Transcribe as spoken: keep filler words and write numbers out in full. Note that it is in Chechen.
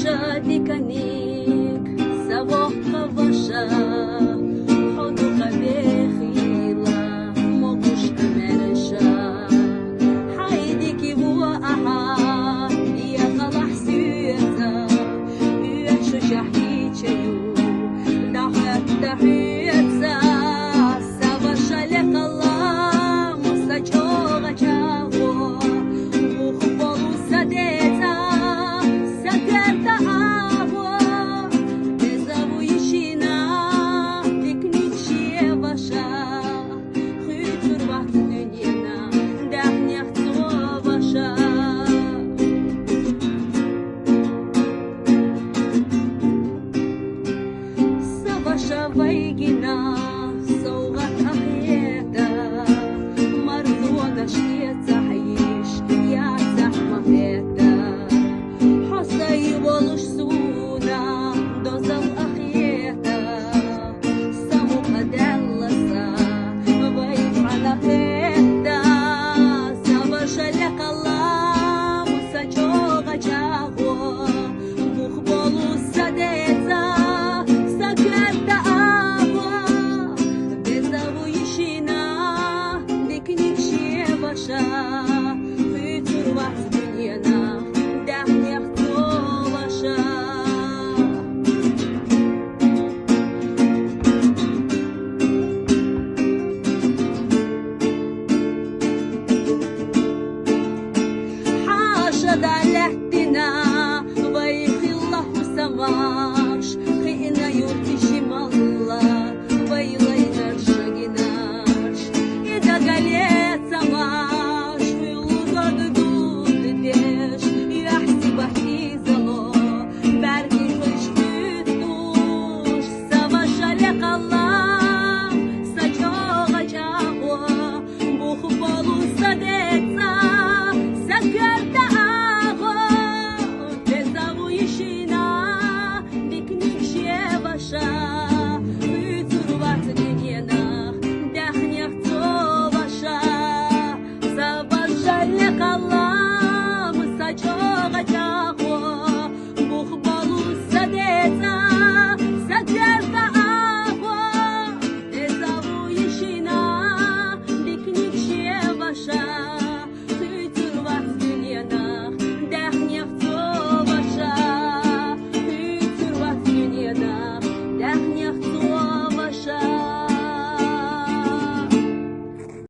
Ша диканик, са воккха ваша, хьо дукха бехила, могуш амарша. Хьай дики ву ахьа, я халахь суьца, уьш шахьичаю, дахьатта хьуьца. Са ваша лекхалла, са чӀогӀа чӀагӀо, бух болу са деца, са коьрта агӀо. Беза вуй шийна, диканиг шен ваша, хуьйцур вац дуьненахь, даьхнех цо ваша. Са ваша вайгина, совгӀат а хета, марзонаш эцахь йиш, яцахь ма хета. Хьо сай волуш суна, дозал а хета, са мукъа даьлла са, вай хьалахетта. Са ваша лекхалла, са чӀогӀа чӀагӀо, бух болу са деца, са коьрта агӀо. Беза вуй шийна, диканиг шен ваша, хуьйцур вац дуьненахь, даьхнех цо ваша. Хьаша дан лаьттина, вай хилла хӀусамаш, хиъна юрт шималла, вай лайнарш гинарш. И дагале ца маш, хуьлу дог дуддеш, юьхьси бахьизало, бӀаьрги хӀуьш хӀуьттуш. Са ваша лекхалла, са чӀогӀа чӀагӀо, бух болу са деца, са коьрта агӀо. Беза вуй шийна, диканиг шен ваша, хуьйцур вац дуьненахь, даьхнех цо ваша. Са ваша лекхалла,